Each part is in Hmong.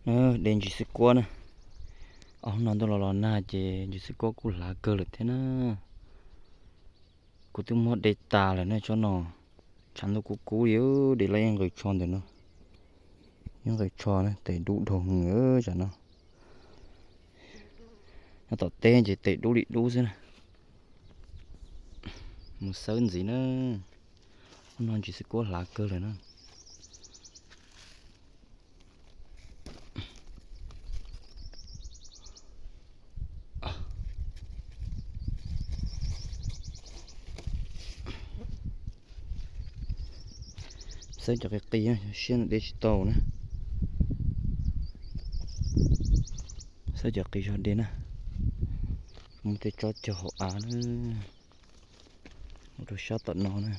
De ntsis xwb kuab na. Ob hnub no ntuj los los nag ces ntsis xwb kuab kuj hlav kawg lawm thiab na. Kuv twb muab de tas lawm na tsob no. Tshav ntuj kub kub li, de lawm yeej nqaws tsho ntawm no. Yeej nqaws tsho na, tes dub dhau heev tsam no. Nyob tom teb ces tes dub li dub xwb na. Mus xawb ntxiv na. Hnub no ntsis xwb kuab hlav kawg lawm na. Xawb cov qis qis siab de tsis tau na. Xawb cov qis zog de na. Muaj tej tsob cog hauv av na. Mus rau sab tom no na.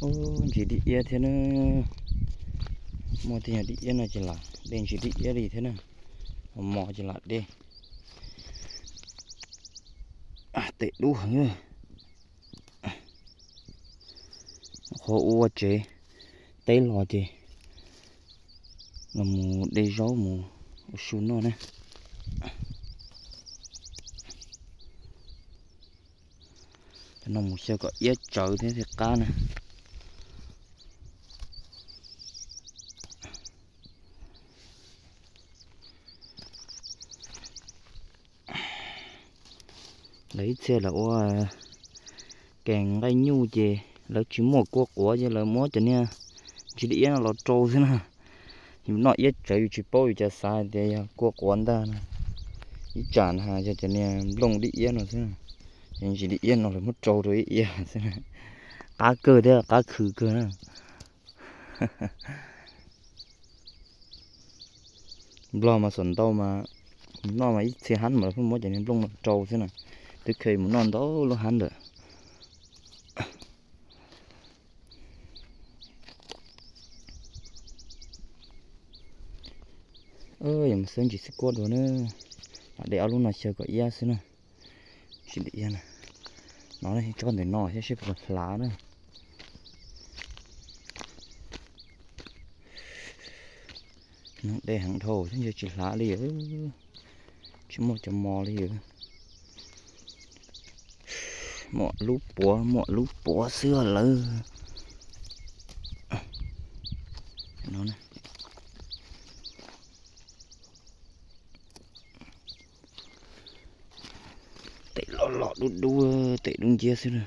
Ub, ntsis dib iab thiab na. Muaj tej nyuag dib iab no ces lam de ntsis dib iab li thiab na. Mos mos ces lam de. Tes dub heev. Qhov ua tsev teb los ces los mus de zaub mus ua su noj na. Cov no mus xyaw kom iab tsawv thiab thiaj qab na. Lawv ib txhia lawv ua kev nqaij nyuj ces lawv tsis muaj kua quav ces lawv muab cov niag ntsis dib iab no los rau xwb na. Yus noj iab tsawv yus tsis paub yus cas xav hais tias yog kua quav ntag no. Ib tsam na yog cov niag nplooj dib iab no xwb, cov ntsis dib iab no lawv muab rau rau ib iab xwb. Qab kawg thiab qab khw kawg na. Nplog mas xuam ntau mas mus noj mas ib txhia hab mas lawv pheej muab cov niag nplooj no rau xwb na. Twb kheev mus noj ntau lub hab lawm. Yog mus xawb ntsis xwb kuab dua na. Lam de ob lub no xyaw kom iab xwb na. Ntsis dib iab na. No tsob ntawm no thiab seb puas hlav na. Neeg de heev dhau thiab ntshe tsis hlav li. Tsis muaj cov mos li. Muaj lub puav muaj lub puav xwb lawm. Tes loj loj dub dub, tes dub nciab xwb na.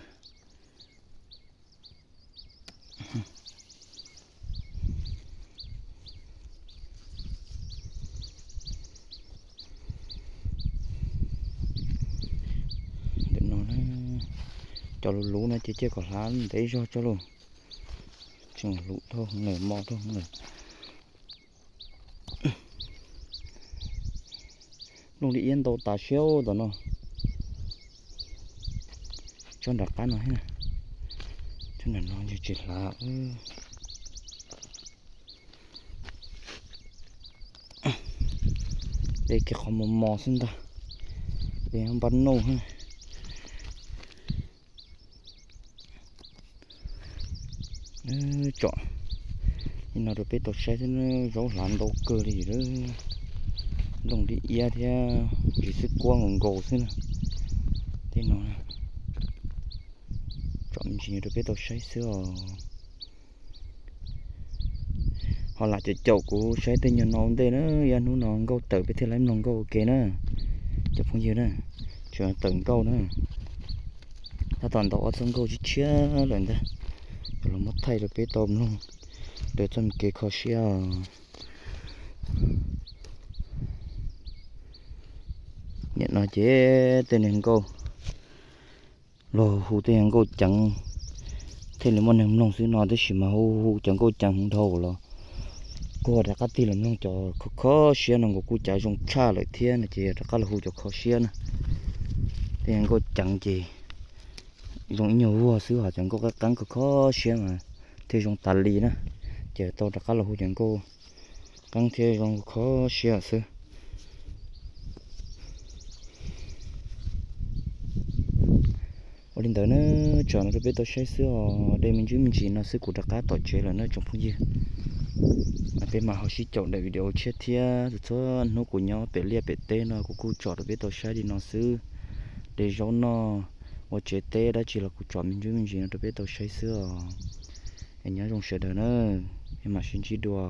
Ntawm no cov luv luv no ces cia kom hlav ntev zog tso lauj. Tseem luv dhau heev lawm, mos dhau heev lawm. Nplooj dib iab ntau tas siab tom no. Tsob nram qab no thiab, tsob nram no ntshe tsis hlav. De kiag qhov mos mos xwb ntag, de npab nauj thiab. Tsom li no rau peb tau saib thiab, zaub hlav ntau kawg li. Nplooj dib iab thiab ntsis xwb kuab nkaus nkaus xwb na. Tej no tsom me ntsis rau peb tau saib xwb os. Ho lam caum caum kuv saib tej nyuag no ua ntej na, yav hnub no nkauj tawm peb thiaj li mloog nkauj ua ke na. Cov phooj ywg na, tseem tawm nkauj na. Tab tom ntaus ob txoj nkauj tshiab tshiab lawm ntag, yuav los muab thaij rau peb tau mloog raws txoj me kev kho siab. Nim no ces tej niag nkauj los hu tej niag nkauj ceev thiaj li muaj neeg mloog xwb no, tab sis mas hu hu cov nkauj ceev heev dhau los kuj rov qab tig los mloog cov kho kho siab no nkaus kuj cav zoo tshaj lawm thiab no ces rov qab los hu cov kho siab na. Tej niag nkauj ceev ces zoo ib nyuag vuag xwb, ho cov nkauj qeeb qeeb kho kho siab mas thiaj zoo tas li na. Ces tau rov qab los hu cov nkauj qeeb thiab zoo kho siab xwb. Ua li ntawd na, tsom no rau peb tau saib xwb os, de me ntsis me ntsis no xwb kuv rov qab tom tsev lawm na tsoom phooj ywg. Peb mam ho sib caum daim video tshiab thiab, txhua hnub kuv nyob pem liaj pem teb no kuv kuj tsom rau peb tau saib li no xwb. De zaub noj, ua tsev teb dab tsi los kuv tsom me ntsis me ntsis no rau peb tau saib xwb os. Es nyob zoo sawv daws na, peb mam sib ntsib dua.